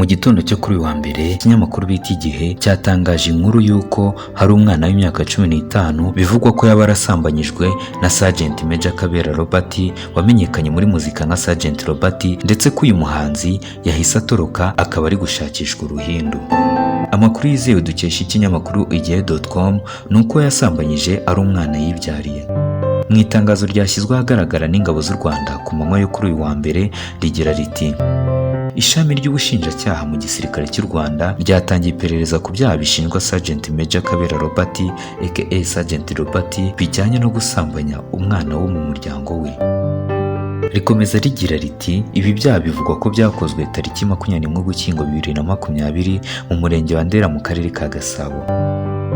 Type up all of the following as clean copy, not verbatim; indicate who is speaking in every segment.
Speaker 1: Mu gitondo cyo kuri uyu wa mbere, ikinyamakuru bita Igihe cyatangaje inkuru y'uko hari umwana w'imyaka 15 bivugwa ko yaba yarasambanyijwe na Sergeant Major Kabera Robert wamenyekanye muri muzika nka Sergeant Robert, ndetse ko uyu muhanzi yahise atoroka akaba ari gushakishwa uruhindu. Amakuru yizewe dukesha ikinyamakuru igihe.com ni uko yasambanyije ari umwana yibyariye. Mu itangazo ryashyizwe ahagaragara n'ingabo z'u Rwanda ku manywa yo kuri uyu wa mbere rigira riti: "Ishami ry'ubushinjacyaha mu gisirikare cy'u Rwanda ryatangiye iperereza ku byaha bishinjwa Sergeant Major Kabera Robert aka Sergeant Robert bijyanye no gusambanya umwana wo mu muryango we." Rikomeza rigira riti: "Ibi byaha bivugwa ko byakozwe tariki 21 Ugushyingo 2020 mu murenge wa Ndera mu karere ka Gasabo.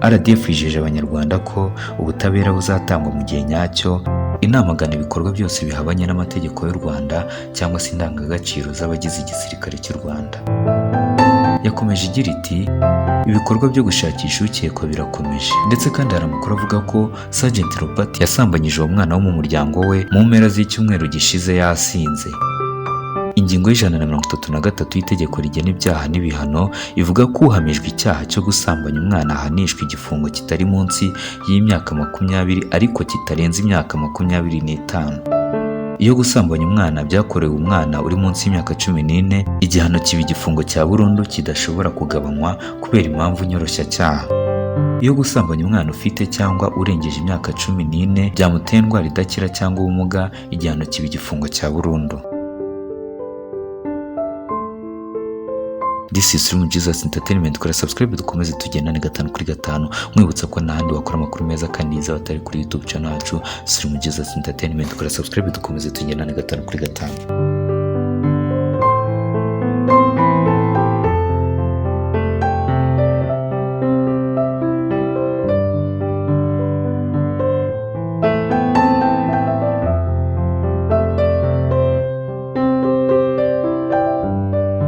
Speaker 1: RDF yijeje Abanyarwanda ko ubutabera buzatangwa mu gihe nyacyo, inamagana ibikorwa byose bihabanye n'amategeko y'u Rwanda cyangwa se indangagaciro z'abagize igisirikare cy'u Rwanda." Yakomeje igira iti: "Ibikorwa byo gushakisha ukekwa birakomeje, ndetse kandi hari amakuru avuga ko Sergeant Robert yasambanyije uwo mwana wo mu muryango we mu mpera z'icyumweru gishize yasinze." Ingingo ya 133 y'itegeko rigena ibyaha n'ibihano ivuga ko uhamijwe icyaha cyo gusambanya umwana ahanishwa igifungo kitari munsi y'imyaka 20 ariko kitarenze imyaka 25. Iyo gusambanya umwana byakorewe umwana uri munsi y'imyaka 14, igihano kiba igifungo cya burundu kidashobora kugabanywa kubera impamvu nyoroshyacyaha. Iyo gusambanya umwana ufite cyangwa urengeje imyaka 14 byamuteye indwara idakira cyangwa ubumuga, igihano kiba igifungo cya burundu. This is Room Jesus Entertainment. Kora subscribe dukomeze tugendane gatanu kuri gatanu. Mwibutsa ko n'ahandi wakora amakuru meza kandi yiza batari kuri YouTube channel yacu Room Jesus Entertainment. Kora subscribe dukomeze tugendane gatanu kuri gatanu.